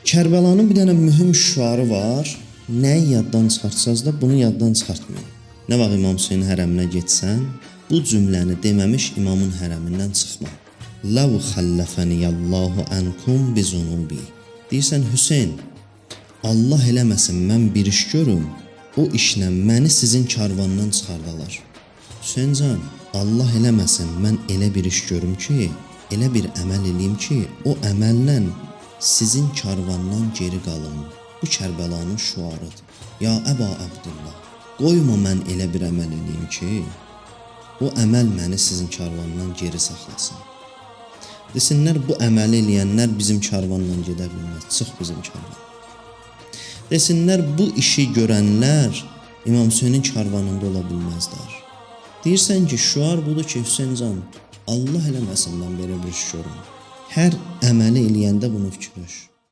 Kərbəlanın bir dənə mühüm şüarı var. Nəyi yaddan çıxartsaz da bunu yaddan çıxartmayın. Nə vaxt İmam Hüseynin hərəminə getsən, bu cümləni deməmiş imamın hərəmindən çıxma. Ləv xəlləfəniyallahu ankum bi zunubi. Deyirsən Hüseyn, Allah eləməsin mən bir iş görüm, o işlə məni sizin karvandan çıxardalar. Hüseyncan, Allah eləməsin mən elə bir iş görüm ki, elə bir əməl eləyim ki, o əməllə sizin karvandan geri qalım. Bu Kərbəlanın şüarıdır. Ya Əba Əbdullah, qoyma mən elə bir əməl eləyim ki, o əməl məni sizin karvandan geri saxlasın. Desinlər bu əməli eləyənlər bizim karvanla gedə bilməz. Çıx bizim karvandan. Desinlər bu işi görənlər İmam Hüseynin karvanında ola bilməzlər. Deyirsən ki, şüar budur ki, Hüseyncan, Allah eləməsin mən belə bir iş görüm. Hər əməli eləyəndə bunu fikirləş.